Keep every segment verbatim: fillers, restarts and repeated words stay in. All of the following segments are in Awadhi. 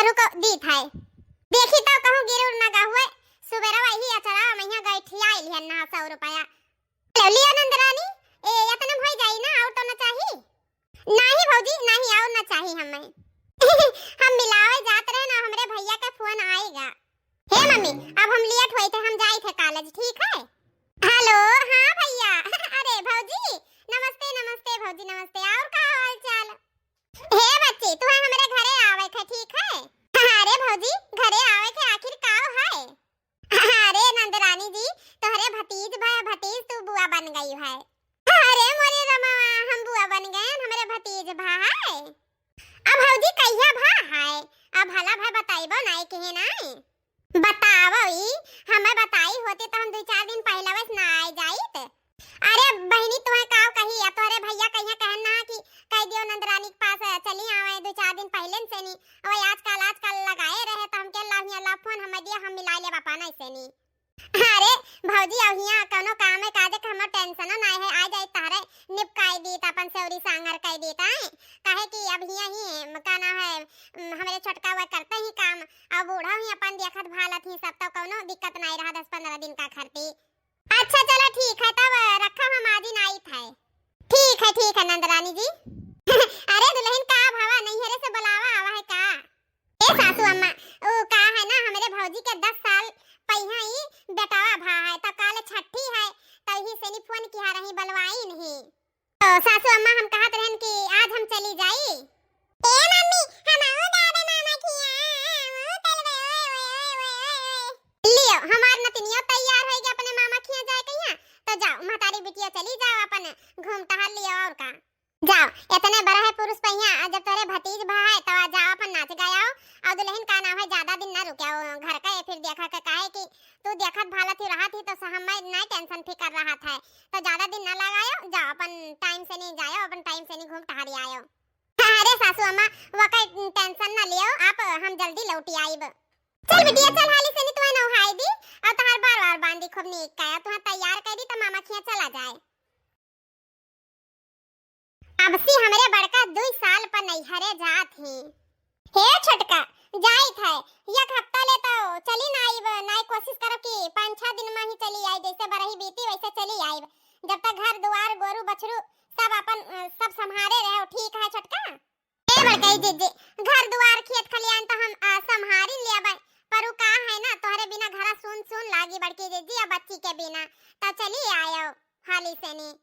रुको, दीत है। देखी तो कहूँ गिर उर ना गा हुए। सुबेरा वही अचरा महिया गैठिया आइल है ना सौ रुपया। लो, लियो नंदरानी, ए, इतने में होई जाई ना, और तो ना चाही? नाही भौजी, नाही, और ना चाही हमें। हम मिलावे जात रहे ना, हमरे भैया के फोन आएगा। हे मम्मी, अब हम लेट होई थे, हम जाई थे कॉलेज, ठीक है? हेलो, हाँ भैया। अरे भौजी, नमस्ते, नमस्ते भौजी, नमस्ते। और का हाल चाल? हे बच्ची, तुम्हें हमरे घरे आवे थे, ठीक है? अरे भौजी, घरे आवे थे, आखिर का है? अरे नंदरानी जी, तोहरे भतीज भा भतीज तू बुआ बन गई है। अरे मोरे रमवा, हम बुआ बन गए, हमरे भतीज भा है। अब भौजी कहिया भा है? अब भला भा बताइबो नाई कहे नाई। बतावो ई, हमें बताई होती तो हम दो चार दिन पहले बस ना आए जाइत। अरे बहिनी, तुम्हें का कही, या तोहरे भैया कहिया कहन ना कि कह दियो नंदरानी के पास चली आवे दो चार दिन पहले से नी। अब आजकल, आजकल लगाए रहे तो हम के लाहिया ला फोन हम दिया, हम मिला ले बापा ना इसे नी। अरे भौजी, अब हियाँ कौनो काम है काजे के हमर टेंशनो नाय है, आ जाई तहरे निपकाई दीत, अपन सेवरी सांगर कई दीत आए। काहे कि अब हियाँ ही का नाम है, उम, हमरे छोटका हुआ करते ही काम, अब बूढ़ा ही अपन देखत भालत ही सब, तो कौनो दिक्कत नाय रहा दस पन्द्रह दिन का खरती। अच्छा चलो ठीक है, तब रखा, हम आदिन आइत है। ठीक है, ठीक है नंदरानी जी। अरे दुल्हन का भवा नैहरे से बुलावा आवा है का? ए सासू अम्मा, ऊ का है ना, हमरे भौजी के दस साल पहिया ई बेटवा भा है, तो काल छठी है, तो यही से नी फोन किहा रही, बलवाई नहीं। तो सासू अम्मा हम कहत रहन कि आज हम चली जाई। ए मम्मी, हम आऊ दादा मामा किया, आऊ चलबे, ओए, ओए, ओए, ओए, ओए। लियो, हमार नतिनियो तैयार होई गई अपने मामा किया जाए कहिया, तो जाओ, महतारी बिटिया चली जाओ, अपन घूम टहल लियो और का। जाओ, इतने बड़ा है पुरुष पहिया, जब तोरे भतीज भा है, तो आ जाओ, अपन नाच गाओ। और दुल्हन का नाम है, ज्यादा दिन ना रुके घर का, ये फिर देखा के काहे कि तू देखत भालत ही रहत ही, तो स-, हमें ना टेंशन फिकर रहत है, तो ज्यादा दिन ना लगायो, जाओ, अपन टाइम से नी जायो, अपन टाइम से नी घूम टहरी आयो। अरे सासू अम्मा, वका टेंशन ना लियो आप, हम जल्दी लौटी आइब। चल बिटिया, चल हाली से नी तुम्हें नहाई दी, और तहार बार बार बांधी खूब नीक का, तुम्हें तैयार कर दी, तो मामा खिया चला जाए। अब सी हमरे बड़का दुई साल पर नैहरे जात ही। हे छोटका, जाइत है, एक हफ्ता ले तो चली ना आइब, ना कोशिश करब कि पाँच छह दिन में ही चली आई, जैसे बरही बीती वैसे चली आइब। जब तक घर दुआर गोरू बछरू सब अपन, अ, सब संभारे रहे, ठीक है छोटका? ए बड़कई जीजी, घर दुआर खेत खलियान तो हम, अ, संभारी लेबै, पर उ का है ना, तोहरे बिना घरा सुन सुन लागी बड़की जीजी, अब बच्ची के बिना, तो चली आयो हाली से नी।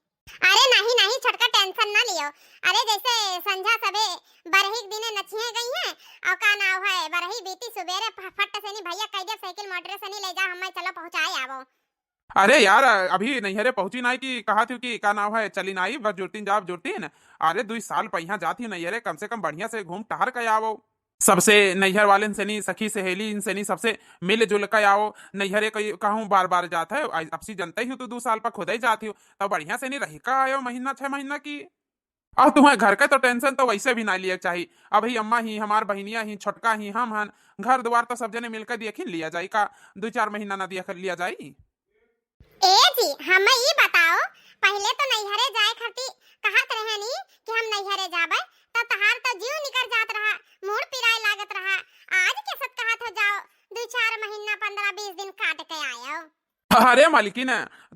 अरे नहीं, नहीं छोटका, टेंशन ना लियो। अरे जैसे संझा सबे बरही के दिने नचिए गई हैं, और का नाव है, बरही बीती सुबेरे फ-, फट से नी भैया कह दिया, साइकिल मोटर से नी ले जा, हमें चलो पहुँचाए आवो। अरे यार, अभी नैहरे पहुँची नाई कि कहा थी कि का नाव है, चली नाई, बस जुड़तीन जाब जुड़तीन। अरे दुई साल पहिया जात ही नैहरे, कम से कम बढ़िया से घूम टहर के आवो। सबसे नैहर वाले से नी, सखी सहेली इनसे नी, सबसे मिल जुल के आओ। नैहरे कई कहूँ बार बार जात है, अब सी जनते ही तू दो साल पर खुद ही जात ही, तो बढ़िया से नी रही का आयो महीना छह महीना की। और तुम्हें घर के तो टेंशन तो वैसे भी ना लिए चाहिए। अभी अम्मा ही, हमार बहिनिया ही, छोटका ही, हम हन, घर द्वार तो सब जने मिलकर देखी लिया जाई का, दो चार महीना ना देख लिया जाई। ए जी, हमें ई बताओ, पहले तो नैहरे जाए खातिर कहत रहे नी कि हम नैहरे जाबे, तो तहार तो जीव निकर जात रहा, मूड़ पिराए लागत रहा। आज के सत कहत हो जाओ, दो चार महीना, पन्द्रह बीस दिन काट के आयो। अरे मालकिन,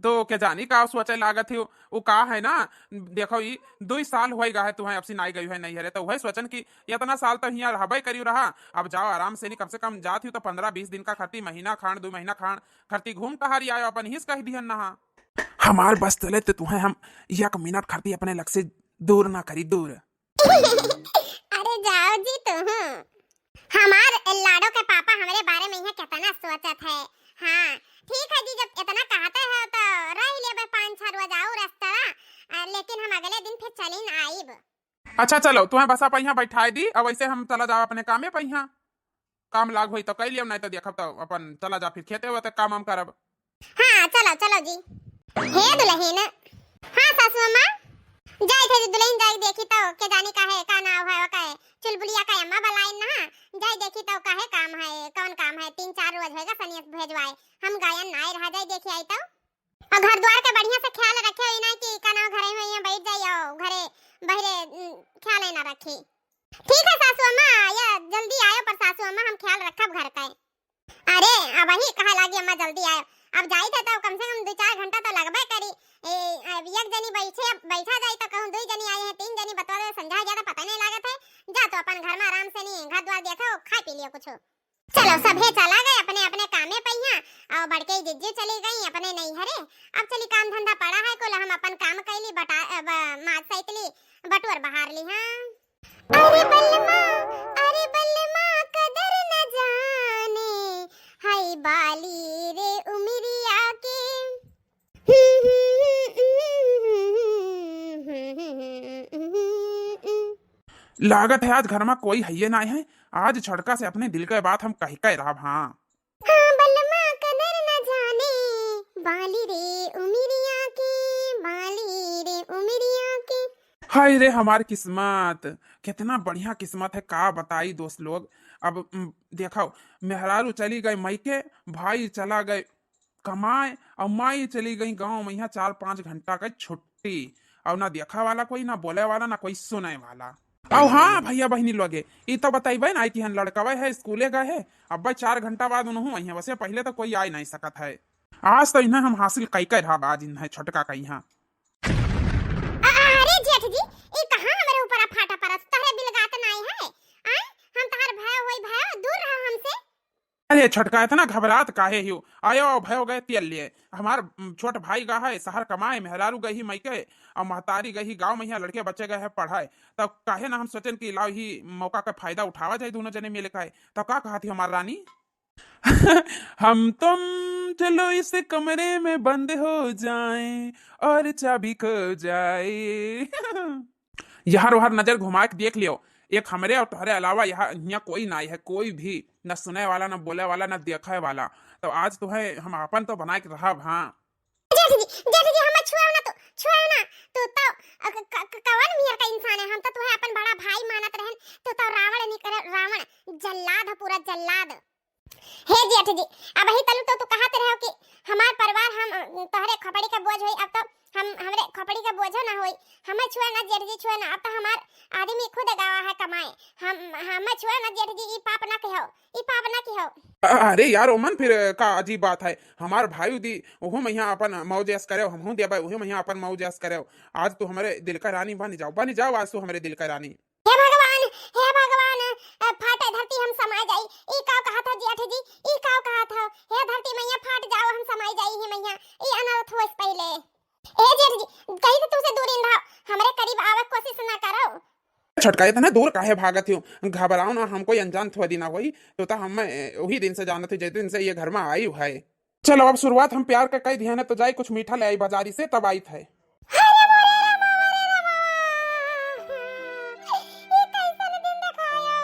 तो के जानी का सोचे लागत ही, उ का है ना, देखो ई दुई साल होई गा है तुहें अब से नाई गई है नैहरे, तो वही सोचन कि इतना साल तो हियाँ रहबे करियो रहा, अब जाओ आराम से नी, कम से कम जात ही तो पन्द्रह बीस दिन का खातिर, महीना खान, दो महीना खान, खरती घूम टहरी आयो, अपन हिस कह दिहन नहा। हमार बस चले तो तुहें हम एक मिनट खरती अपने लग से दूर ना करी, दूर। अरे जाओ जी तुहूँ। हमार लाडो के पापा हमरे बारे में यहाँ कितना सोचत है। हाँ, ठीक है जी, जब इतना कहते हो तो रह लेबे पाँच छह रोज और रेस्तरा, अ, लेकिन हम अगले दिन फिर चली न आइब। अच्छा चलो, तुहें बसा पहिया बैठाए दी, अब ऐसे हम चला जाओ अपने कामे पहिया। काम लाग होई तो कई लियो, नहीं तो देखब तो अपन चला जा फिर खेते वेते काम हम करब। हाँ, चलो, चलो जी। हे दुल्हन। हाँ सासू अम्मा। जाए थे दुल्हन, जाए देखी तो के जानी का है, का नाव है, का है। चुलबुलिया का अम्मा बलाइन ना। जाए देखी तो का है काम है, कौन काम है, तीन चार रोज होएगा सनियस भेजवाए। हम गायन नाय रहा, जाए देखी आई तो। और घर द्वार के बढ़िया से ख्याल रखे, ई ना कि का नाव घरे में यहाँ बैठ जाई और घरे बहरे, उम, ख्याल ही ना रखी। ठीक है सासू अम्मा, आया जल्दी आयो, पर सासू अम्मा हम ख्याल रखब घर का। अरे, अबहीं कहा लागी अम्मा जल्दी आयो, अब जाई थे तो कम से कम दो चार घंटा तो लगबे करी। ए, अब एक जनी बैठे, बैठा जाई तो कहूँ दो जनी आई है, तीन जनी बतवा दे, संझा गया तो पता नहीं लागत है। जा तो अपन घर में आराम से नहीं, घर द्वार देखो, खा पी लियो कुछ। चलो, सभे चला गए अपने अपने कामे पहिया, और बड़के जिज्जी चली गई अपने नैहरे। अब चली, काम धंधा पड़ा है कुल, हम अपन काम कैली, बटा, अब, माज सैतली, बटुअर बहार ली। हाँ। अरे बलमा, अरे बलमा, कदर न जाने, हाय बाली रे उमिरिया के। लागत है आज घर में कोई हइये नाय है। आज छोटका से अपने दिल के बात हम कह के रहब। हाँ। हाँ बलमा, कदर न जाने, बाली रे उमिरिया के, बाली रे उमिरिया के। हाय रे हमार किस्मत, कितना बढ़िया किस्मत है, का बताई दोस्त लोग। अब, उम, देखो, मेहरारू चली गई मइके, भाई चला गए कमाए, और माई चली गई गाँव में, यहाँ चार पाँच घंटा का छुट्टी, और ना देखा वाला कोई, ना बोले वाला, ना कोई सुने वाला। और हाँ भैया बहिनी लोगे, ई तो बताइबे ना कि हन लड़कवे है, स्कूले गए है, अब भाई चार घंटा बाद उनहूँ आई है, वैसे पहले तो कोई आ ही नहीं सकत है। आज तो इन्हें हम हासिल कई कई रहा, आज इन्हें छोटका कई हाँ। अ-, अरे जेठ जी, ई कहाँ हमरे ऊपर फाटा परत, तहरे बिलगात नाई है? आय, हम तहार भयो होई भयो, दूर रहो हमसे। अरे छोटका, इतना घबरात काहे हियो? आयो, भयो गए तेल लिए। हमार, उम, छोट भाई गा है, शहर कमाए, मेहरारू गई ही मइके, और महतारी गई ही गाँव में, यहाँ लड़के बच्चे गए हैं पढ़ाए। तब काहे ना हम सोचेन कि लाओ ही मौका का फायदा उठावा जाए, दोनों जने मिल के। तब का कहत ही हमार रानी? हम तुम चलो इस कमरे में बंद हो जाएं और चाबी खो जाए। यहर वहर नजर घुमा के देख लियो, एक हमरे और तोहरे अलावा यहाँ, यहाँ कोई ना है, कोई भी, न सुने वाला, न बोले वाला, न देखे वाला। तो आज तो है, हम अपन तो बना के रहब। हाँ। जेठ जी, जेठ जी, हमें छुआओ ना तू, छुआओ ना। तू तो, अ, क-, क-, कवन मियर का इंसान है? हम तो तुम्हें अपन बड़ा भाई मानत रहन, तू तो रावण निकर, रावण, जल्लाद है, पूरा जल्लाद। हे जेठ जी, अबही तलु तो तू कहत रहो कि हमार परिवार हम, अ, तोहरे खोपड़ी का बोझ होई, अब तो हम, हमरे खोपड़ी का बोझो ना होई। हमें छुए ना जेठ जी, छुए ना, अब तो हमार आदमी खुद गवा है कमाए। हम, हमें छुए ना जेठ जी, ई पाप ना कहो, ई पाप ना कहो। अ-, अरे यार ओमन, फिर का अजीब बात है? हमार भाई दी, ओहू मइहाँ अपन मौज ऐश करे, हमहू देबे ओहू मइहाँ अपन मौज ऐश करे। आज तू हमरे दिल का रानी बन जाओ, बन जाओ आज तू हमरे दिल का रानी। हे भगवान, हे भगवान, अ, फाटे धरती हम समा जाई। ई का कहत हो जेठ जी? ई का कहत हो? हे धरती मैया फाट जाओ, हम समाई जाई ही मैया। ई अनर्थ होस पहिले। हे जेठ जी, कहीं से तुमसे दूर इन रहो, हमरे करीब आवे कोशिश ना करो। छोटका, इतना दूर काहे भागत हो? घबराओ ना, हम कोई अनजान थोड़ी ना होई। तो, तो हम, ए, वही दिन से जानत हो, जिस दिन से ये घर में आई है। चलो, अब शुरुआत हम प्यार का कई दिहन है, तो जाई कुछ मीठा ले आई बाजारी से, तब आई थे। अरे मोरे रामा, मोरे रामा, ये कैसन दिन दिखाया?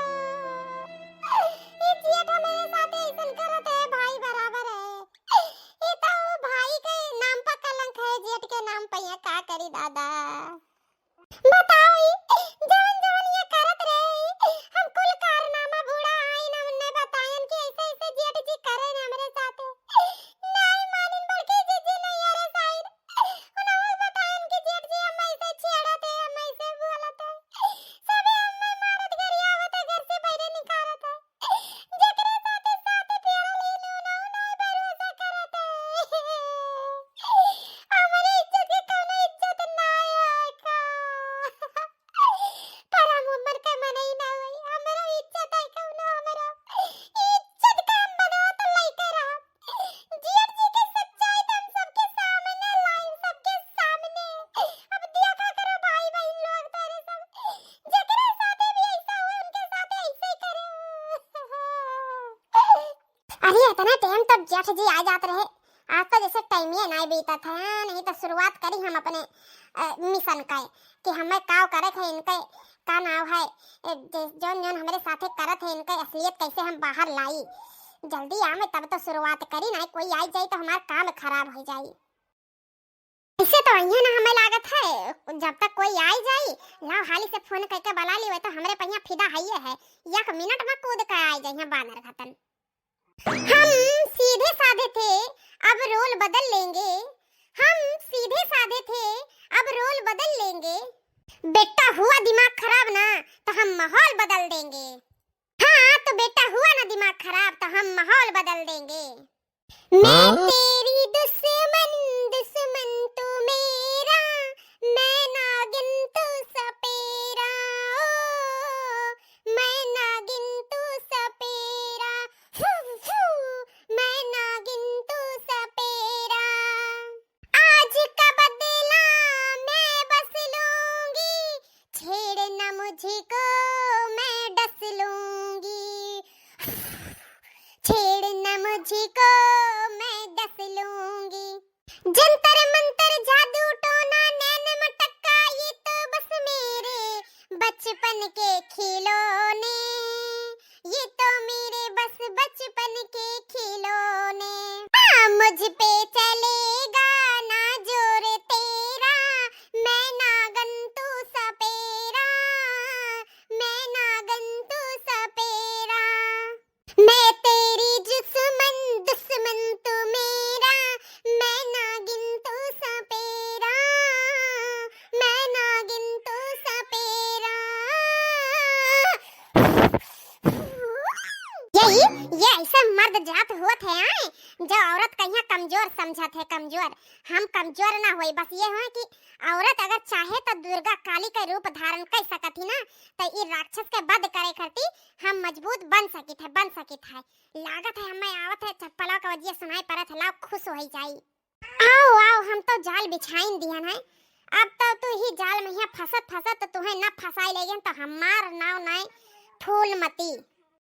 ये जेठ मेरे साथे ऐसन करत है, भाई बराबर है। ये तो वो भाई के नाम पर कलंक है, जेठ के नाम पर, ये का करी दादा? बताओ, ई जवन जवन ये करत रहे, हम कुल कारनामा बूढ़ा आइन, हमने बतायन कि ऐसे ऐसे जेठ जी करे न हमरे साथे। नाई मानिन, बड़की जीजी नहीं अरे साइन। उन्होंने बतायन कि जेठ जी हम ऐसे छेड़त है, हम ऐसे बोलत है। सबे हमें मारत गरियावत है, घर से बाहरे निकालत है। जेकरे साथे साथे पियरल ही नून उनाई भरोसा करत है। हमरे इज्जत के कौनो इज्जत ना है का? पर हम उम्र के मनई ना होई, हमरो इज्जत है कौनो, हमरो इज्जत के हम बनावत लइके रहब। जेठ जी के सच्चाई तो हम सबके सामने लाइन, सबके सामने। अब देखा करो भाई बहन लोग, तेरे सब जेकरे साथे भी ऐसा हुआ, उनके साथे ऐसे ही करे। अरे, इतना टाइम तब जेठ जी आ जात रहे, आज तो जैसे टाइम ही नहीं बीतत है, नहीं तो शुरुआत करी हम अपने, अ, मिशन का, कि हमें काव करे थे इनके, का नाव है, ए, जे-, जौन जौन हमरे साथे करत है, इनके असलियत कैसे हम बाहर लाई। जल्दी आवे तब तो शुरुआत करी, नहीं कोई आई जाई तो हमार काम खराब हो जाई। ऐसे तो अइहे ना हमें लागत है, जब तक कोई आई जाई, लाओ हाली से फोन करके बुला ली, तो हमरे पहिया फिदा हइये है, एक मिनट में कूद के आई जाइए बानर घतन। हम सीधे साधे थे, अब रोल बदल लेंगे। हम सीधे साधे थे, अब रोल बदल लेंगे। बेटा हुआ दिमाग खराब ना, तो हम माहौल बदल देंगे। हाँ, तो बेटा हुआ ना दिमाग खराब, तो हम माहौल बदल देंगे। मैं हाँ? तेरी दुश्मन, दुश्मन तू मेरा, मैं नागिन तू सपेरा, ओ, मैं नागिन तू सपेरा, फू, फू, मैं नागिन तू सपेरा। आज का बदला मैं बस लूंगी, छेड़ न मुझको मैं डस लूंगी, छेड़ न मुझको मैं डस लूंगी। जंतर मंतर जादू टोना नैन मटक्का, ये तो बस मेरे बचपन के खिलौने, ये तो मेरे बस बचपन के खिलौने। हाँ, मुझ पे चलेगा ना जोर तेरा, मैं नागन तू सपेरा, मैं नागन तू सपेरा। मैं तेरी दुश्मन, दुश्मन तू मेरा, मैं नागिन तू सपेरा, मैं नागिन तू सपेरा। यही, ये ऐसे मर्द जात होत है, आए, जो औरत कहिया कमजोर समझत है, कमजोर। हम कमजोर ना होई, बस ये होए कि औरत अगर चाहे तो दुर्गा काली के रूप धारण कर सकत ही ना, तो ई राक्षस के वध करे करती हम मजबूत बन सकित है, बन सकित है। लागत है हमें आवत है चप्पला के वजिया सुनाई पड़त है, लाओ खुश होई जाई। आओ, आओ, हम तो जाल बिछाइन दिहन है। अब तो तू ही जाल में हियां फंसत फंसत तो तुहें ना फंसाई लेगेन तो हमार नाव नाय फूलमती।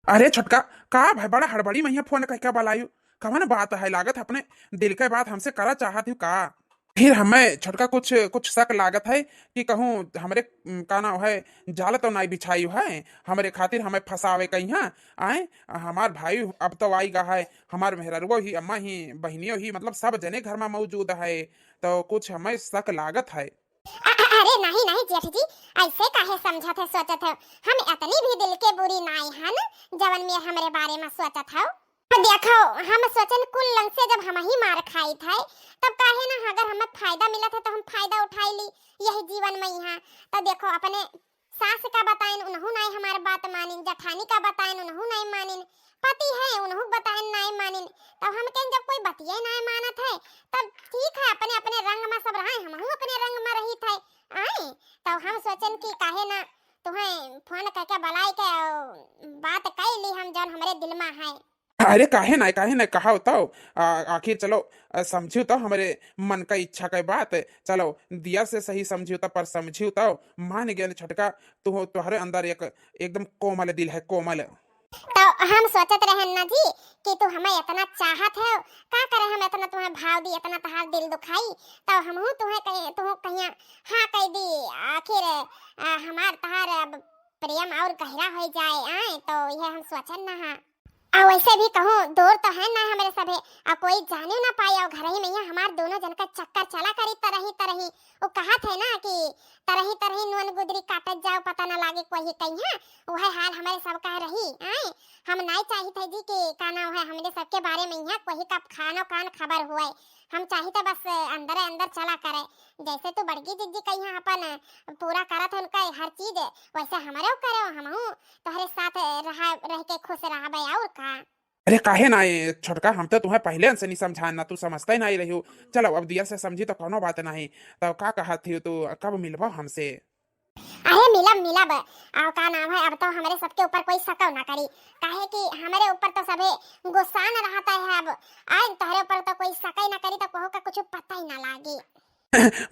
अरे छोटका, का भाई बड़ा हड़बड़ी में हियां फोन कह के बलायु? कवन बात है? लागत है अपने दिल के बात हमसे करा चाहत हूँ का? फिर हमें छोटका कुछ, कुछ शक लागत है कि कहूँ हमरे, उम, का नाव है, जाल तो नाई बिछायु है, हमरे खातिर हमें फंसावे कहिया। आए, हमार भाई अब तो आई गा है, हमार मेहररुओ ही, अम्मा ही, बहिनियो ही, मतलब सब जने घर में मौजूद है, तो कुछ हमें शक लागत है। अ-, अ-, अरे नहीं, नहीं जेठ जी, ऐसे काहे समझत है, सोचत है? हम इतनी भी दिल के बुरी नाई हन, जवन में हमरे बारे में सोचत हो। तो देखो, हम सोचन कुल लंग से जब हम ही मार खाइत है, तब काहे ना, अगर हमें फायदा मिलत है तो हम फायदा उठाई ली यही जीवन में यहाँ। तो देखो, अपने सास का बताइन, उनहु नाई हमार बात मानिन, जठानी का बताइन, उनहु नाई मानिन, पति है, उनहु बताइन नाई मानिन। तब हम कहें, जब कोई बतिये नाई मानत है, तब ठीक है, अपने अपने रंग में सब रहे, हमहू अपने रंग में रहित है। आए, तब हम सोचन कि काहे ना तुहें फोन करके बुलाई के, अ, बात कई ली हम, जौन हमरे दिल में है। अरे काहे ना, काहे ना, कहा तो, आ, आखिर चलो, आ, समझियो तो हमरे मन का इच्छा के बात। चलो, दिया से सही समझियो तो, पर समझियो तो, मान गए छोटका, तू, तोहरे अंदर एक एकदम कोमल दिल है, कोमल। तो हम सोचत रहन ना जी कि तू हमें इतना चाहत है, का करे हम इतना तुम्हें भाव दी, इतना तहार दिल दुखाई, तो हमहू तुम्हें कहीं, तू कहिया हाँ कह दी, आखिर, आ, हमार तहार अब प्रेम और गहरा हो जाए, आए, तो यह हम सोचन ना है। और वैसे भी कहूँ, दूर तो है ना हमरे सभे, और कोई जाने ना पाए, और घर ही में यहाँ हमार दोनों जन का चक्कर चला करी तरही तरही। वो कहत है ना कि तरही तरही नून गुदरी काटत जाओ, पता ना लागे कोई कहीं है। वह हाल हमारे सब का रही, आए। हम नहीं चाहित है जी कि का नाम है, हमरे सबके बारे में यहाँ कोई का खानो कान खबर हुए। हम चाहित है बस अंदर अंदर चला करे, जैसे तू बड़की जिज्जी कहीं अपन पूरा करत है उनका हर चीज, वैसे हमरे करे, हमहू तोहरे साथ रहा, रह के खुश रहबे, और का। अरे काहे ना ए छोटका, हम तो तुम्हें पहले से नहीं समझान ना, तू समझता ही नहीं रही हो। चलो अब दिया से समझी तो कोनो बात नहीं। तब का कहत थी तू, कब मिलबो हमसे? अरे मिलब, मिलब। और का नाम है, अब तो हमरे सबके ऊपर कोई शक ना करी, काहे कि हमरे ऊपर तो सभे गुस्सा न रहता है। अब आए तोहरे ऊपर तो कोई शक ही ना करी, तो कहू का कुछ पता ही ना लागी।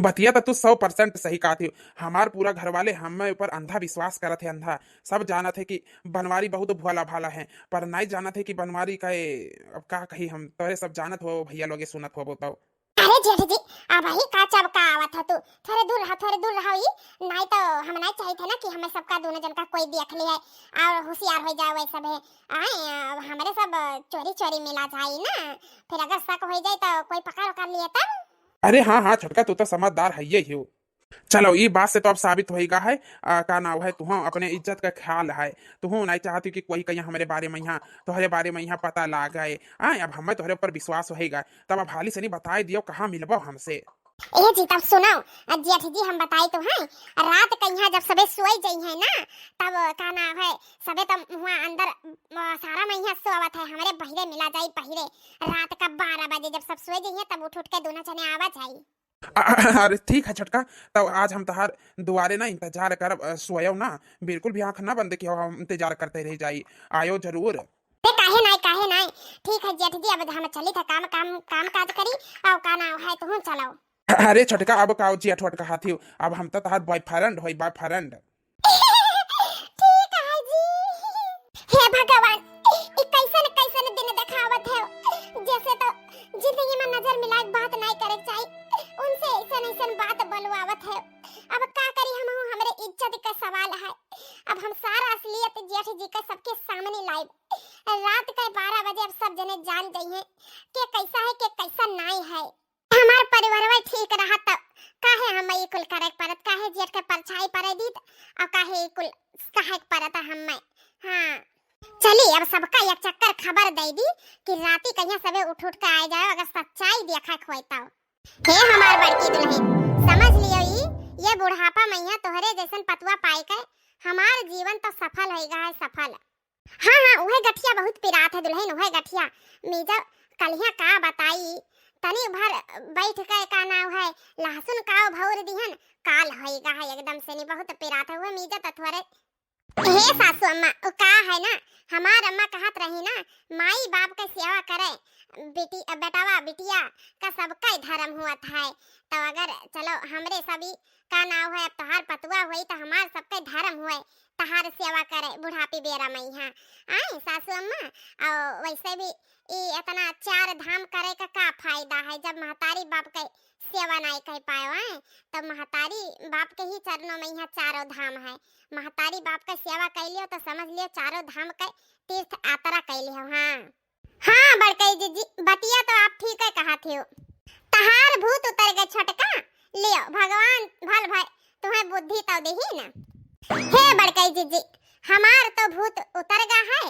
बतिया तो तू सौ परसेंट सही कहत हो। हमार पूरा घर वाले हमें ऊपर अंधा विश्वास करत है, अंधा। सब जानत है कि बनवारी बहुत भोला भाला है, पर नहीं जानत है कि बनवारी का ए-, अब का कही हम, तोरे सब जानत हो भैया लोगे सुनत हो तो। अरे जेठ जी, अब ही का चबका आवत है तू, थोड़े दूर रहा, थोड़े दूर रहा, ई नहीं तो हम नहीं चाहित है ना कि हमें सबका दोनों जन का कोई देख लिया और होशियार हो जाए वैसे भी। आए, अब हमरे सब चोरी चोरी मिला जाई ना, फिर अगर शक हो जाए तो कोई पकड़ उकड़ लिए तब। अरे हाँ, हाँ, छोटका, तू तो समझदार है ये हो। चलो, ई बात से तो अब साबित होई गा है, आ, का नाव है, तुहों अपने इज्जत का ख्याल है, तुहों नहीं चाहती कि कोई कहीं हमरे बारे में यहाँ, तोहरे बारे में यहाँ पता लाग है। आए, अब हमें तोहरे ऊपर विश्वास होई गा, तब अब हाली से नहीं बताए दियो, कहाँ मिलबो हमसे। ए जी, तब सुनो, अ, जेठ जी, हम बताई तो हैं, रात कहिया जब सबे सोई जइहैं ना, तब का नाम है, सबे तब हुआ अंदर, अ, सारा मइया सोवत है, हमरे बहिरे मिला जाई, बहिरे। रात का बारह बजे जब सब सोई जइहैं, तब उठ उठ के दोनों जने आवा जाई। अ-, अरे ठीक है छोटका, तब आज हम तहार दुआरे ना इंतजार करब, अ, सोयव ना, बिल्कुल भी आँख ना बंद कियो, हम इंतजार करते रह जाई, आयो जरूर। अरे काहे नाई, काहे नाई। ठीक है जेठ जी, अब हम चली था काम, काम, काम काज करी, और का नाम है, तुहूँ चलाओ। अरे छोटका, अब का जेठ वोठ कहा थी, अब हम तो तहार boyfriend होई, boyfriend। ठीक है जी। हे भगवान, ई कैसन कैसन दिन देखावत है, जैसे तो जिंदगी में नजर मिलाए के बात नाई करे के चाही, उनसे ऐसन ऐसन बात बोलवावत है। अब का करी हम, हमरे इज्जत का सवाल है। अब हम सारा असलियत जेठ जी का सबके सामने लाइब। रात के बारह बजे अब सब जने जान जइहैं के कैसा है, के कैसा नाई है। हमार परिवारवा ठीक रहा तब काहे हम ई कुल करे के परत, काहे जेठ के परछाई पड़े दीत, और काहे ई कुल कहे के परत हमें। हाँ, चली अब सबका एक चक्कर खबर दे दी कि राती कहिया सबे उठ उठ के आए जाओ, अगर सच्चाई देखा के होए तब। हे हमार बड़की दुल्हन, समझ लियो ई, ये बुढ़ापा मइया तोहरे जैसन पतुआ पाए के हमार जीवन तो सफल होइगा है, सफल। हाँ, हाँ, उहे गठिया बहुत पिरात है दुल्हन, उहे गठिया। मीजा कलिया का बताई, तनी भर बैठ के का नाम है, लहसुन काव भौर दिहन, काल होइगा है एकदम से नी, बहुत पिरात है उहे मीजा तो थोड़े। हे सासू अम्मा, उ का है ना, हमार अम्मा कहत रही ना, माई बाप के सेवा करे, बेटी, बेटावा, बिटिया का सबका धर्म हुआ था। तो अगर चलो हमरे सभी का नाव है, अब तोहार पतुआ होई तो हमार सबके धर्म हुए, तहार सेवा करे बुढ़ापी बेरा मइया। आए सासू अम्मा, और वैसे भी ई इतना चार धाम करे का का फायदा है जब महतारी बाप के सेवा नाई कर पाए, आए तो महतारी बाप के ही चरणों मइया चारों धाम है। महतारी बाप के सेवा कर लियो तो समझ लियो चारों धाम के तीर्थ यात्रा कर लियो। हाँ। हाँ बड़कई जिज्जी, बतिया तो आप ठीक है कहा थियो। तहार भूत उतर गए छोटका, लियो भगवान भल भाई तुम्हें बुद्धि तो देही ना। हे बड़कई जिज्जी, हमार तो भूत उतर गा है।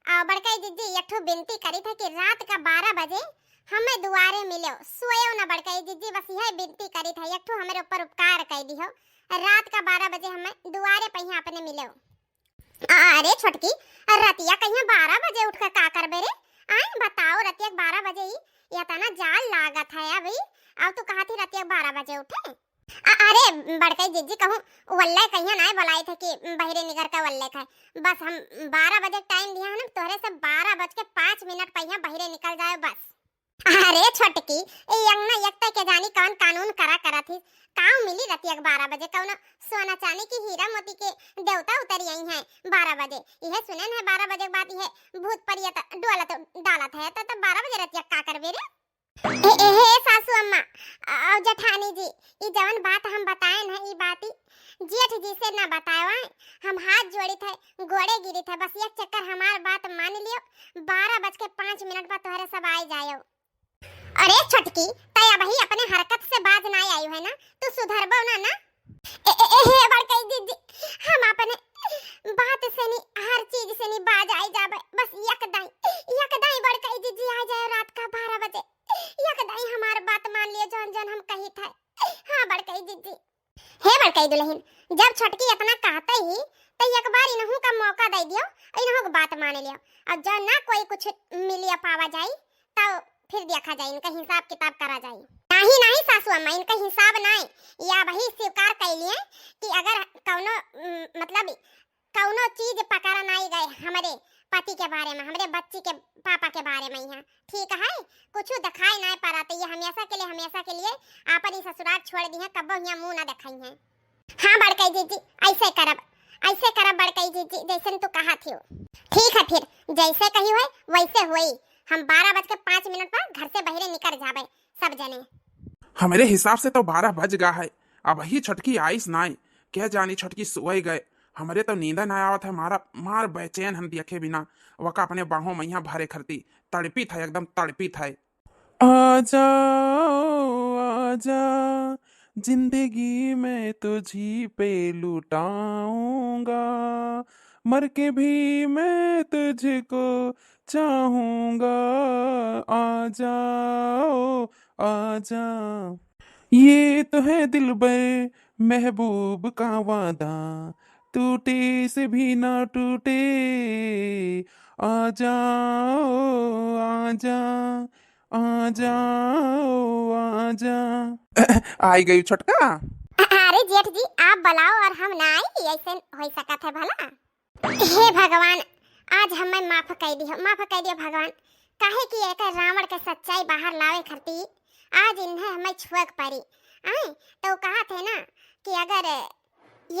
और बड़कई जिज्जी एक ठो बिनती करी थे कि रात का बारह बजे हमें दुआरे मिलो, सोयो ना बड़कई जिज्जी, बस यह बिनती करी थे, एक ठो हमारे ऊपर उपकार कर दिहो, रात का बारह बजे हमें दुआरे पहिया अपने मिलो। अरे छोटकी, रतिया कहिया बारह बजे उठ के का करबे रे? आए बताओ, रतिया के बारह बजे ही इतना जाल लागत है अभी, अब तू कहा थी रतिया के बारह बजे उठे? अ-, अरे बड़कई जिज्जी, कहूँ वल्ले कहिया नाय बोलाई थे कि बहिरे निकर के वल्ले खाए। बस हम बारह बजे टाइम दिया है ना, तोहरे से बारह बज के पाँच मिनट पहिया बहिरे निकल जाए बस। अरे छोटकी, ए अंगना एकता के जानी कौन कानून करा करा थी। काऊ मिली रतिया के बारह बजे, कौनो सोना चांदी की हीरा मोती के देवता उतरी आई हैं बारह बजे। यह सुने न बारह बजे के बाद यह भूत परियत डोलत डालत है, तो, तो बारह बजे रतिया का करबे रे? ए, ए, हे सासू अम्मा, अ, जेठानी जी, ई जवन बात हम बताएन है, ई बात ई जेठ जी से ना बताएवाए। हम हाथ जोड़ी थे, गोड़े गिरी थे, बस एक चक्कर हमार बात मान लियो, बारह बज के पाँच मिनट बाद तोहरे सब आए जायो। अरे छोटकी, तै अबही अपने हरकत से बाज ना आई है ना, तू सुधरबो ना, ना? ए, ए, ए, हे बड़कई दीदी, हम अपने बात से नी, हर चीज से नी बाज आई जाबे, बस एक दाई, एक दाई बड़कई दीदी आ जाए रात का बारह बजे, एक दाई हमार बात मान लियो, जौन जौन हम कही थे। हाँ बड़कई दीदी। हे बड़कई दुल्हन, जब छोटकी इतना कहते ही, तो एक बार इनहू का मौका दे दियो, इनहू की बात मान लियो। और जो ना कोई कुछ मिलिया पावा जाई, तो फिर देखा जाई, इनका हिसाब किताब करा जाई। नहीं, नहीं सासू अम्मा, इनका हिसाब नहीं, या वही स्वीकार कर लिए कि अगर कौनो, उम, मतलब कौनो चीज पकड़ा नहीं गए हमरे पति के बारे में, हमरे बच्ची के पापा के बारे में यहाँ, ठीक है, कुछ दिखाई नहीं पड़ा, तो ये हमेशा के लिए, हमेशा के लिए आपन ही ससुराल छोड़ दी है, कब्बो यहाँ मुंह ना दिखाई है। हाँ बड़कई जीजी, ऐसे करब, ऐसे करब बड़कई जीजी, जैसन तू कहा थियो। ठीक है फिर, जैसे कही होए वैसे होई। हम बारह बज के पाँच मिनट पर घर से बहिरे निकल जाबे सब जने। हमरे हिसाब से तो बारह बज गा है, अबही छोटकी आइस नाय, क्या जानी छोटकी सोए गए। हमरे तो नींद ना आवत है, मारा मार बेचैन हम देखे बिना, वका अपने बाहों मैया भरे खरती तड़पित है, एकदम तड़पित है। आ जाओ, आ जा, जिंदगी मैं तुझी पे लुटाऊंगा, मर के भी मैं तुझको चाहूंगा। आ जाओ, आ जा। ये तो है दिलबर महबूब का वादा, टूटे से भी ना टूटे। आ जाओ, आ जा, आ जाओ, आ जा। आई गई छोटका। अ-, अरे जेठ जी, आप बुलाओ और हम ना आई, ऐसे हो सकत है भला? हे भगवान, आज हमें माफ कइ दियो, माफ कइ दियो भगवान, काहे कि एक रावण के सच्चाई बाहर लावे खरती आज इन्हें हमें छुए के पड़ी। आए, तो कहा थे ना कि अगर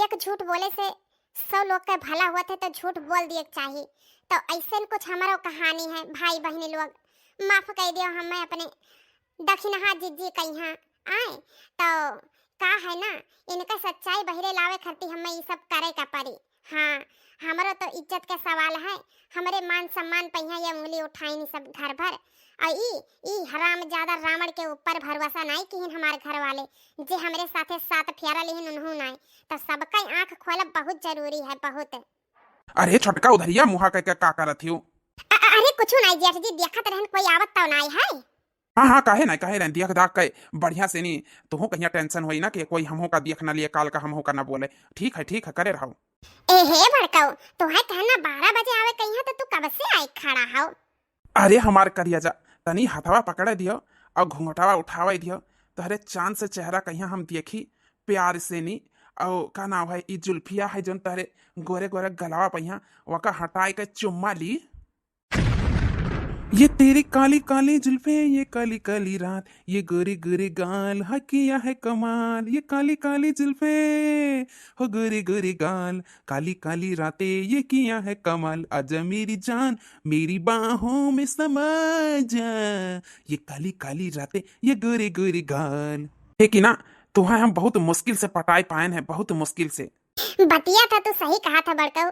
एक झूठ बोले से सौ लोग के भला होत है तो झूठ बोल दिए के चाही। तो ऐसे कुछ हमारो कहानी है भाई बहनी लोग, माफ कइ दियो हमें अपने दक्षिणहा जिज्जी कइहाँ। आए, तो का है ना, इनका सच्चाई बहिरे लावे खरती हमें ई सब करे का पड़ी। हाँ, हमरो तो इज्जत के सवाल है, हमरे मान सम्मान पहिया ये उंगली उठाइन सब घर भर। और ई, ई हरामजादा रावण के ऊपर भरोसा नाई किहिन हमार घर वाले, जे हमरे साथे सात फेरा लिहिन उन्हों नाई। तो सबका आँख खोलब बहुत जरूरी है, बहुत। अरे छोटका उधरिया मुहा कइ के का करत हियो? अ-, अ-, अरे कुछु नाई जेठ जी, देखत रहन कोई आवत तो नाई है। हाँ, हाँ, काहे नाई, काहे नाई, देख दाख के बढ़िया से नी, तुहू कहिया tension होई ना कि कोई हमहू का देख ना लिए, काल का हमहू का ना बोले। ठीक है, ठीक है, करे रहो। ए हे बड़कऊ, तुहे कहना बारह बजे आवे कहिया तो तू कब से आई खड़ा हो? अरे हमार करिया जा, तनी हथवा पकड़े दियो और घूंघटवा उठावे दियो, तोहरे चांद से चेहरा कहिया हम देखी प्यार से नी। और का नाम है, ई जुल्फिया है जौन तोहरे गोरे गोरे गलवा पहिया, वका हटाए के चुम्मा ली। ये तेरी काली काली जुल्फे, ये काली काली रात, ये गोरे गोरे गाल, हा किया है कमाल। ये काली काली जुल्फे, हो गोरे गोरे गाल, काली काली रातें, ये किया है कमाल। आजा मेरी जान, मेरी बाहों में समा जा, ये काली काली रातें, ये गोरे गोरे गाल। हे कि ना, तुहे हम बहुत मुश्किल से पटाए पाएन है, बहुत मुश्किल से। बतिया था तू सही कहा था बड़कऊ,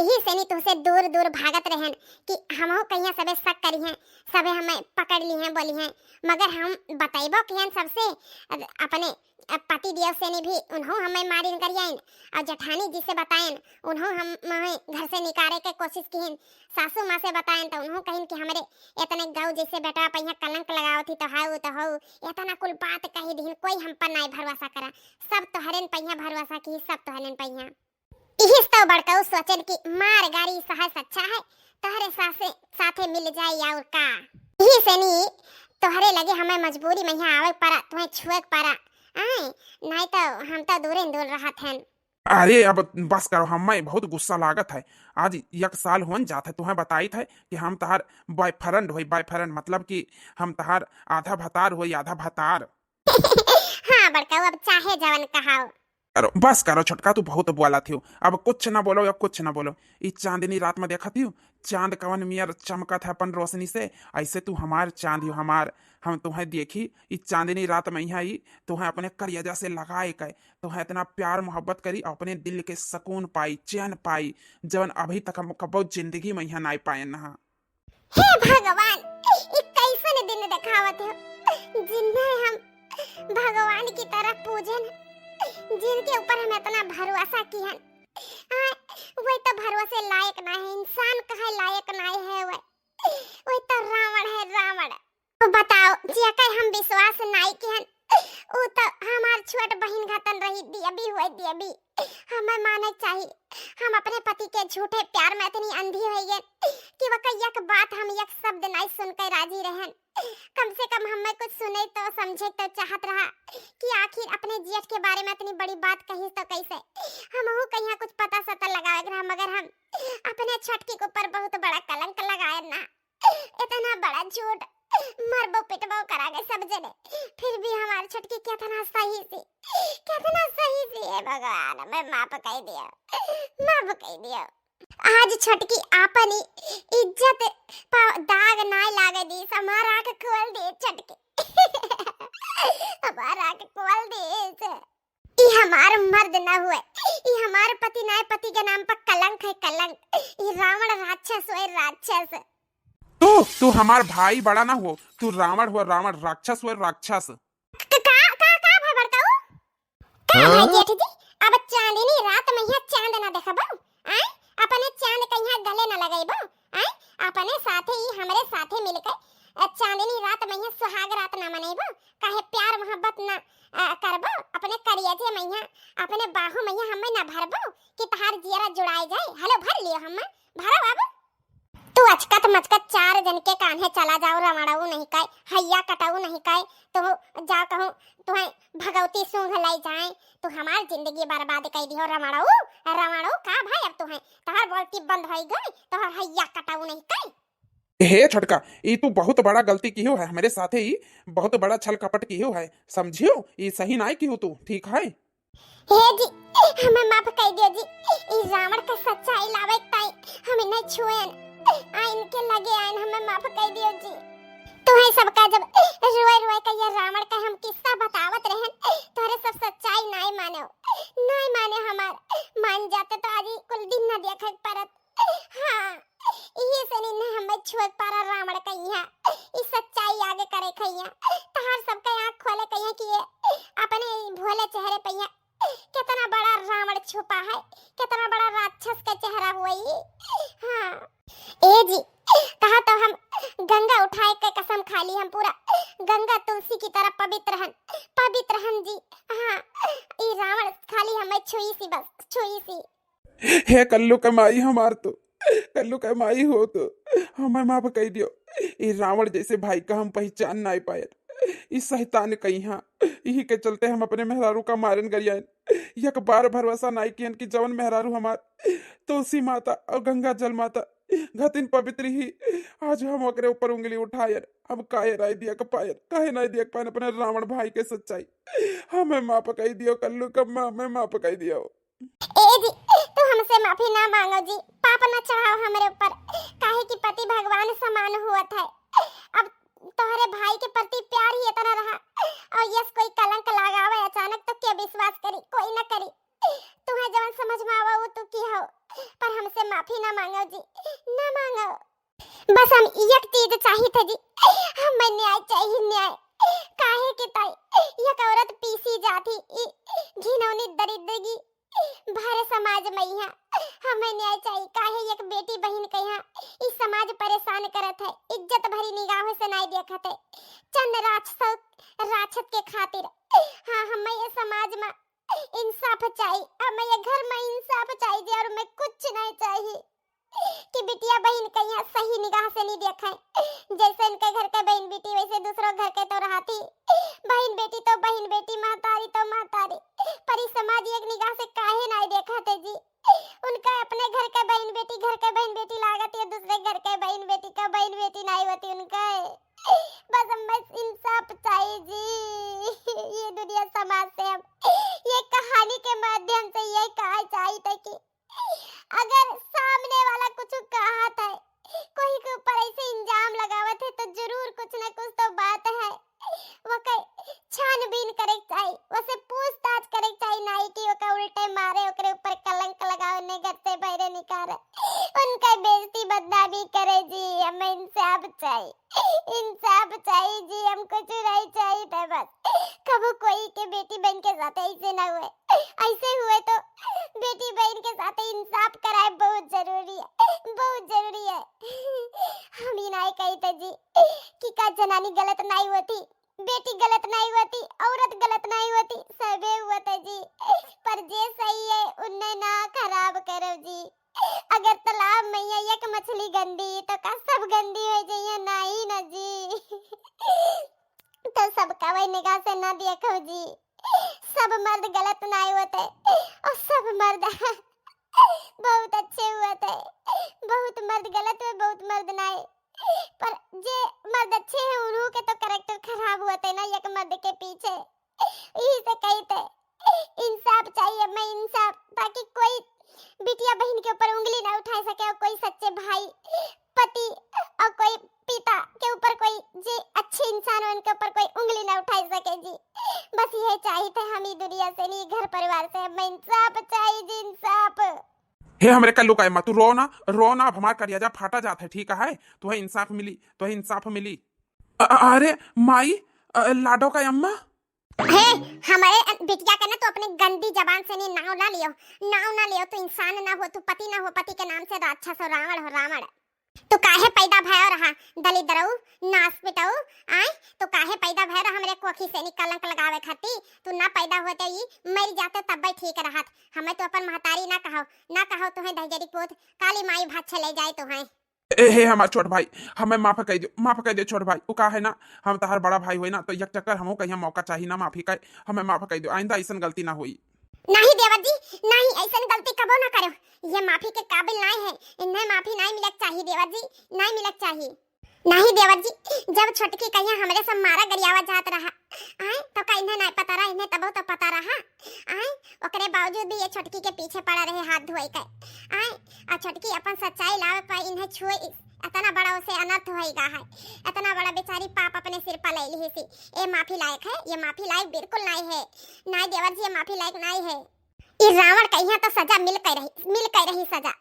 यही से नी तुहसे दूर दूर भागत रहन कि हमहू कहिया सबे शक करिहें, सबे हमें पकड़ लिहें, बोलिहें, मगर हम बतैबो किहन सबसे, अ-, अपने, अ, पति देव से नी भी उन्हों हमें मारिन करियाइन, और जेठानी जी से बताएन, उन्हों हम, हमें घर से निकारे के कोशिश किहिन, सासू माँ से बताएन तो उन्हों कहिन कि हमरे इतने गौ जैसे बेटा पहिया कलंक लगावत ही तो हाउ तो हौ, इतना कुल बात कही दिहिन, कोई हम पर नाई भरोसा करा, सब तोहरेन पहिया भरोसा की, सब तोहरेन पहिया। इहिस तो बड़कऊ सोचेन कि मार गारी सहस अच्छा है, तोहरे सासे, साथे मिल जाई और का। इही से नी तोहरे लगे हमें मजबूरी में यहाँ आवे के परा, तुम्हें छुए के परा। आए, नाई तो हम तो दूरे दूर रहत हन। अरे अब बस करो, हमें बहुत गुस्सा लागत है। आज एक साल होन जात है, तुम्हें बताइत है कि हम तहार boyfriend होई, boyfriend मतलब कि हम तहार आधा भतार होई, आधा भतार। हाँ बड़कऊ, अब चाहे जवन कहाओ। करो, बस करो छोटका, तू बहुत बोलत हियो। अब कुछ ना बोलो, या कुछ ना बोलो। ई चांदनी रात में देखत हियो, चांद कवन मियर चमकत है अपन रोशनी से, ऐसे तू हमार चांद हियो, हमार। हम तुहें देखी, ई चांदनी रात में यहाँ ई तुहें अपने करियजा से लगाए के, तुहें इतना प्यार मोहब्बत करी, अपने दिल के सुकून पाई, चैन पाई, जवन अभी तक हम कबो जिंदगी में यहाँ नाई पाए ना। हे भगवान, ई कैसन दिन देखावत हो, जिन्हें हम भगवान की तरह पूजन, जिनके ऊपर हम इतना भरोसा किहन। आ, वही तो भरोसे लायक ना है, इंसान कहे लायक ना है वह, वही तो रावण है, रावण। तो बताओ, जेकर हम विश्वास नाई किहन, उ तो हमार छोट बहिन घतन रही, देवी हुए देवी। हमें माने चाही, हम अपने पति के झूठे प्यार में इतनी अंधी हो गए कि वका एक बात हम एक शब्द नाई सुन के राजी रहन। कम से कम हमें कुछ सुने तो समझे तो चाहत रहा कि आखिर अपने जेठ के बारे में इतनी बड़ी बात कही तो कैसे। हमहू कहिया कुछ पता सता लगावे के रहा, मगर हम अपने छोटकी के ऊपर बहुत बड़ा कलंक लगाए ना। इतना बड़ा झूठ, मरबो पिटबो करा के सब जने, फिर भी हमार छोटकी कितना सही सी, कितना सही सी है भगवान, मैं माफ कह दिया, माफ कह दिया। आज छोटकी आपन ही इज्जत पा दाग नाय लागे दी, हमार आँख खोल दी छोटकी। हमार आँख खोल दी। ई हमार मर्द ना हुए, ई हमार पति ना है, पति के नाम पर कलंक है, कलंक। ई रावण राक्षस हुए, राक्षस। तू, तू हमार भाई बड़ा ना हो, तू रावण हो, रावण, राक्षस हो, राक्षस। क-, का, का, का भाई बड़काऊ? का भाई हाँ? जेठ जी, अब चांदनी रात में यहाँ चांद ना देखबो, आय? अपने चांद कहिया गले ना लगेबो, आय? अपने साथे ही हमरे साथे मिलके, अ, चांदनी रात में यहाँ सुहाग रात ना मनेबो, काहे प्यार मोहब्बत ना, अ, आहो मैया, हमें ना भरबो कि तहार जियरा जुड़ाए जाए। हलो, भर लियो हमें, भरो अब। तू अचकत मचकत चार जन के कान्हे चला जाओ, रमड़ऊ नहीं कहे, हैया कटऊ नहीं कहे, तो जा कहूँ तुहें भगवती सूंघ लाई जाए, तू हमार जिंदगी बर्बाद कर दियो रमड़ऊ। रमड़ऊ का भाई, अब तुहें तोहर बोलती बंद होई गई, तोहर हैया कटऊ नहीं कहे। हे छोटका, ई तू बहुत बड़ा गलती किहो है, हमरे साथे ई बहुत बड़ा छल कपट किहो है, समझियो? ई सही नाई किहो तू, ठीक है? हे जी, हमें माफ कर दियो जी। ई रावण का सच्चाई लावे के ताई हम इन्हें छुएन, आ इनके लगे आएन, हमें माफ कर दियो जी। तुहें सबका जब रोए रोए का ये रावण का हम किस्सा बतावत रहन, तोहरे सब सच्चाई नाई माने, नाई माने हमार। मान जाते तो आज ई कुल दिन न देखे के परत। हाँ, इहे से नहीं हमें छुए पारा रावण कहिया, ई सच्चाई आगे करे खैया। तहार सबके आँख खोले कहिया कि ये अपने ई भोले चेहरे पे यहाँ कितना बड़ा रावण छुपा है, कितना बड़ा राक्षस का चेहरा हुआ ई। हाँ, ए जी, कहा तो हम गंगा उठाए के कसम खा ली, हम पूरा गंगा तुलसी की तरह पवित्र हन, पवित्र हन जी। हाँ, ई रावण खाली हमें छुई सी, बस छुई सी। हे कल्लू के माई हमार तू, कल्लू के माई हो तू, हमें माफ कर दियो। ई रावण जैसे भाई का हम पहचान नाई पायन। ई शैतान कहिया, इही के चलते हम अपने मेहरारू का मारन गरियान। एक बार भरोसा नाई कियन कि जवन मेहरारू हमार तुलसी माता और गंगा जल माता घतिन पवित्र ही, आज हम ओकरे ऊपर उंगली उठायन। हम काहे नाई दिया के पायन, काहे नाई दिया के पायन अपने रावण भाई के सच्चाई। हमें माफ कर दियो कल्लू कम्मा, हमें माफ कर दियो। ए जी, तू हमसे माफी ना मांगो जी, पाप ना चढ़ाओ हमरे ऊपर, काहे कि पति भगवान समान हुअत है। अब तोहरे भाई के प्रति प्यार ही इतना रहा, और यस कोई कलंक लगावे अचानक तो के विश्वास करी, कोई ना करी। तुम्हें जवन समझ में आवा वो तू की हो, पर हमसे माफी ना मांगो जी, ना मांगो। बस हम एक चीज चाहित है जी, हमें न्याय चाहिए, न्याय। काहे के ताई एक औरत पीसी जाती ई घिनौनी दरिद्रगी भरे समाज में यहाँ हमें न्याय चाहिए। काहे एक बेटी बहिन के यहाँ ई समाज परेशान करत है, इज्जत भरी निगाहों से नाई देखत है, चंद राक्षस राक्षस के खातिर। हाँ, हमें ये समाज में इंसाफ चाहिए, हमें ये घर में इंसाफ चाहिए जी, और मैं कुछ नहीं चाहिए। कि बिटिया बहिन के यहाँ सही निगाह से नहीं देखे। जैसे इनके घर के बहिन बेटी वैसे दूसरो घर के तो रहती। बहिन बेटी तो बहिन बेटी, महतारी तो महतारी, पर ई समाज एक निगाह से काहे नाई देखत है जी? उनका अपने घर के बहिन बेटी, घर के बहिन बेटी लागत या दूसरे घर के बहिन बेटी का बहिन बेटी नाई होती उनका। बस हम बस इंसाफ चाहिए जी। ये दुनिया समाज से हम ये कहानी के माध्यम से ये कहा चाहिए था कि अगर सामने वाला कुछ कहत है, कोई के ऊपर ऐसे इल्जाम लगावत है, तो जरूर कुछ ना कुछ तो बात है। वके छानबीन करे के चाही, वसे पूछताछ करे के चाही, नाई कि वके उल्टे मारे, ओकरे ऊपर कलंक लगावे, ने घर से बाहरे निकाले, उनका बेइज्जती बदनामी करे जी। हमें इंसाफ चाही, इंसाफ चाही जी, हमको चुराई चाही था बस। कबो कोई के बेटी बहन के साथ ऐसे ना हुए, ऐसे हुए तो बेटी बहन के साथ इंसाफ कराए बहुत जरूरी है, बहुत जरूरी है। हम ही नाई कही थे जी कि का जनानी गलत नाई होती, बेटी गलत नाई होती, औरत गलत नाई होती, सबे हुआ था जी, पर जे सही है उन्हें ना खराब करो जी। अगर तालाब में या एक मछली गंदी, तो का सब गंदी हो जाइए? नहीं ना जी। तो सबका वही निगाह से ना देखो जी। सब मर्द गलत नहीं होते और सब मर्द बहुत अच्छे होते। बहुत मर्द गलत है, बहुत मर्द नहीं। पर जे मर्द अच्छे हैं, उन्हों के तो character खराब होते ना एक मर्द के पीछे। यही से कही थे, इंसाफ चाहिए, मैं इंसाफ, ताकि कोई बिटिया बहन के ऊपर उंगली ना उठा सके और कोई सच्चे भाई, पति और कोई पिता के ऊपर कोई जे अच्छे इंसान हो, उनके ऊपर कोई उंगली ना उठा सके जी। बस यही चाहिए थे हम ही दुनिया से, नहीं घर परिवार से, मैं इंसाफ चाहिए जी, इंसाफ। हे हमरे कल्लू का अम्मा, तू रो ना, रो ना, अब हमार करेजा फाटा जात है, ठीक है? तुहे इंसाफ मिली, तुहे इंसाफ मिली। अ-, अ-, अरे माई, अ, लाडो का अम्मा। हे, हमारे बिटिया के ना तू अपनी गंदी जबान से नहीं नाव ना लियो, नाव ना लियो। तू इंसान ना हो, तू पति ना हो, पति के नाम से राक्षस हो, रावण हो, रावण। तू काहे पैदा भयो रहा, दलिद्रऊ, नास पिटऊ, आय? तू काहे पैदा भयो रहा हमरे कोखी से नी कलंक लगावे खाती। तू ना पैदा होते ई मर जाते तब्बे ठीक रहत। हमें तो अपन महतारी ना कहो, ना कहो तुहें दहिजरी पूत, काली माई भात चले जाए तुहें। ए हे हमार छोट भाई, हमें माफ कइ दियो, माफ कइ दियो छोट भाई। उ का है ना, हम तहार बड़ा भाई होई ना, तो एक चक्कर हमहू कहिया मौका चाही ना माफी का, हमें माफ कइ दियो, आइंदा ऐसन गलती ना होई। नहीं देवर जी, नहीं, ऐसन गलती कबो ना करो। ये माफी के काबिल नहीं है, इन्हें माफी नहीं मिलक चाही देवर जी, नहीं मिलक चाही। नहीं देवर जी, जब छोटकी कहिया हमरे सब मारा गरियावा जात रहा, आए, तो का इन्हें नहीं पता रहा, इन्हें तबो तो पता रहा, आए, ओकरे बावजूद भी ये छोटकी के पीछे पड़ा रहे हाथ धोए के, आए, और छोटकी अपन सच्चाई लावे पर इन्हें छुए, इतना बड़ा उसे अनर्थ होइगा है, इतना बड़ा बेचारी पाप अपने सिर पर ले ली सी। ये माफी लायक है, ये माफी लायक बिल्कुल नहीं है, नहीं देवर जी, ये माफी लायक नहीं है। ई रावण कहिया तो सजा मिल के रही, मिल के रही सजा।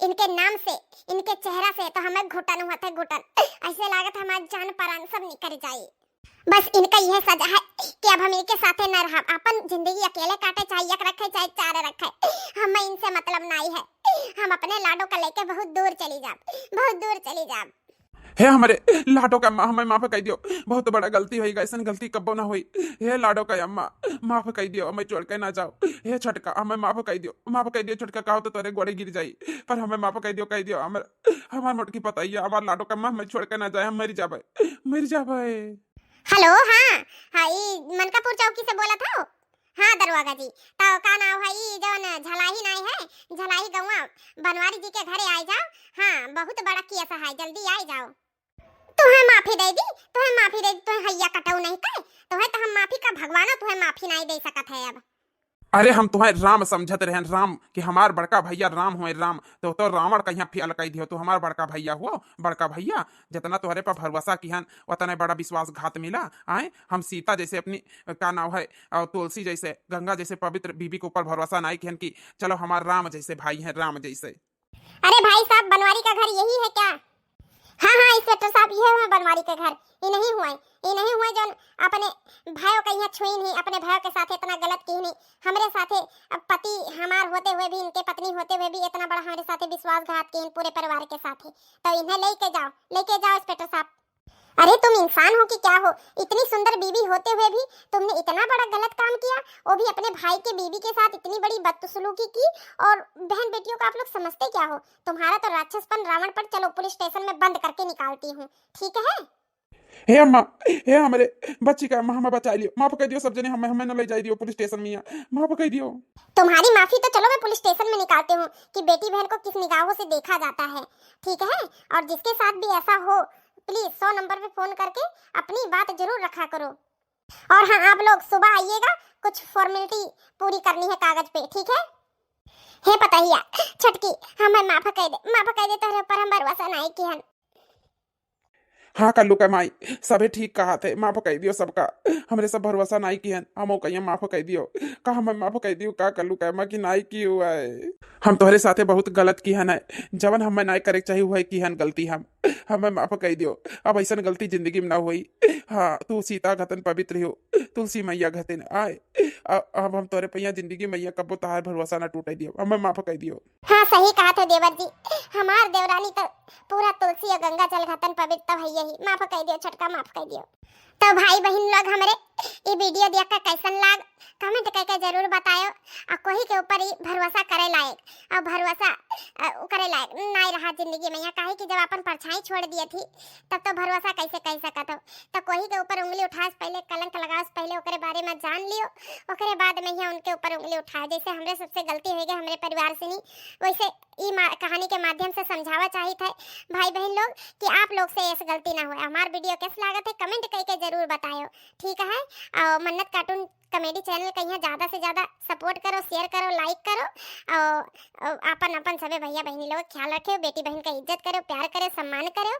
इनके नाम से, इनके चेहरा से तो हमें घुटन हुआ था, घुटन। ऐसे लागत हमार जान परान सब निकल जाई। बस इनका यह सजा है कि अब हम इनके साथे न रहब, अपन जिंदगी अकेले काटे, चाहे एक रखे, चाहे चार रखे, हमें इनसे मतलब नहीं है। हम अपने लाडो का लेके बहुत दूर चली जाब, बहुत दूर चली जाब। हे हमरे लाडो का अम्मा, हमें माफ कइ दियो, बहुत बड़ा गलती होई, ऐसन गलती कब्बो ना होई। हे लाडो का अम्मा, माफ कइ दियो, हमें छोड़ के ना जाओ। हे छोटका, हमें माफ कइ दियो, माफ कइ दियो छोटका, कहो तो तोरे गोड़े गिर जाई, पर हमें माफ कइ दियो, कइ दियो। हमर, हमार मोटकी पतैया, हमार लाडो का अम्मा, हमें छोड़ के ना जाए, हम मर जाबे, मर जाबे। हेलो, हाँ, हाँ, ई मनकापुर चौकी से बोलत हो? हाँ दरोगा जी, तो का नाव है ई जौन झलाही नाई है, झलाही गौवा बनवारी जी के घरे आए जाओ। हाँ, बहुत बड़ा केस है, जल्दी आए जाओ। तुहें माफी दे दी, तुहें माफी दे दी, तुहें हैया कटऊ नहीं करे, तुहें तो हम माफी का भगवानो तुहें माफी नहीं दे सकत है अब। अरे हम तुहें राम समझत रहन, राम, कि हमार बड़का भैया राम होए राम, तो, तो रावण कहिया फेल कइ दियो, तू हमार बड़का भैया हो, बड़का भैया, जितना तोहरे पर भरोसा किहन, उतने बड़ा विश्वासघात मिला। आए, हम सीता जैसे अपनी, का नाव है, और तुलसी जैसे, गंगा जैसे पवित्र बीबी के ऊपर भरोसा नहीं किहन कि चलो हमार राम जैसे भाई हैं, राम जैसे। अरे भाई साहब, बनवारी का घर यही है क्या? हाँ, हाँ, इंस्पेक्टर साहब, ये हुए बनवारी के घर। ये नहीं हुए, ये नहीं हुए जौन अपने भाइयों का यहाँ छुई नहीं, अपने भाइयों के साथ इतना गलत की नहीं। हमरे साथे अब पति हमार होते हुए भी, इनके पत्नी होते हुए भी इतना बड़ा हमरे साथे विश्वासघात की पूरे परिवार के साथे। तो इन्हें लेके जाओ, लेके जाओ इंस्पेक्टर साहब। अरे तुम इंसान हो कि क्या हो? इतनी सुंदर बीवी होते हुए भी तुमने इतना बड़ा गलत काम किया, वो भी अपने भाई के बीवी के साथ इतनी बड़ी बदसलूकी की। और बहन बेटियों को आप लोग समझते क्या हो? तुम्हारा तो राक्षसपन रावण पर। चलो पुलिस स्टेशन में बंद करके निकालती हूँ, ठीक है? हे अम्मा, हे हमरे बच्ची का अम्मा, हमें बचा लियो, माफ कइ दियो सब जने, हमें, हमें न ले जाए दियो पुलिस स्टेशन में, माफ कइ दियो। तुम्हारी माफी तो चलो मैं पुलिस स्टेशन में निकालती हूँ कि बेटी बहन को किस निगाहों से देखा जाता है, ठीक है? और जिसके साथ भी ऐसा हो, प्लीज सौ नंबर पे फोन करके अपनी बात जरूर रखा करो। और हाँ, आप लोग सुबह आइएगा, कुछ फॉर्मेलिटी पूरी करनी है कागज पे, ठीक है? हे पतहिया, छोटकी, हमें माफ कइ दे, माफ कइ दे, तोहरे ऊपर हम भरोसा नहीं किहन। हाँ कल्लू का माई, सभे ठीक कहत है, माफ कइ दियो सबका, हमरे सब भरोसा नहीं किहन, हम कहिया माफ कइ दियो, का हमें माफ कइ दियो, का कल्लू का माँ की नहीं की हुआ है। हम तोहरे साथे बहुत गलत किहन है, जवन हमें नहीं करे के चाहिए हुआ है किहन गलती हम, हमें माफ कइ दियो, अब ऐसन गलती जिंदगी में ना होई। हाँ, तू सीता घतन पवित्र हो, तुलसी मैया घतन आए। अ-, अब हम तोरे पैया जिंदगी मैया कब्बो तहार भरोसा ना टूटे दियो, हमें माफ कइ दियो। हाँ, सही कहत हो देवर जी, हमार देवरानी तो पूरा तुलसी और गंगा जल घतन पवित्र तो है ही। माफ कइ दियो छोटका, माफ कइ दियो। तो भाई बहिन लोग हमरे ई वीडियो देख के कैसन लाग, कमेंट करके जरूर बतायो। आ कोही के ऊपर ई भरोसा करे लायक, और भरोसा, अ, करे लायक नाई रहा जिंदगी में यहाँ, काहे कि जब अपन परछाई छोड़ दिए थी तब तो भरोसा कैसे कह सकत हो। तो कोही के ऊपर उंगली उठाए से पहले, कलंक लगावे से पहले ओकरे बारे में जान लियो, ओकरे बाद में यहाँ उनके ऊपर उंगली उठाए। जैसे हमरे सबसे गलती हो गई हमरे परिवार से नहीं, वैसे ई मा-, कहानी के माध्यम से समझावा चाहित है भाई बहन लोग कि आप लोग से ऐसे गलती ना होए। हमार वीडियो कैसे लागत है कमेंट करके जरूर बतायो, ठीक है? और मन्नत कार्टून कॉमेडी चैनल का यहाँ ज्यादा से ज्यादा सपोर्ट करो, शेयर करो, लाइक करो और, और अपन अपन सभी भैया बहनी लोग ख्याल रखे, बेटी बहन का इज्जत करो, प्यार करो, सम्मान करो।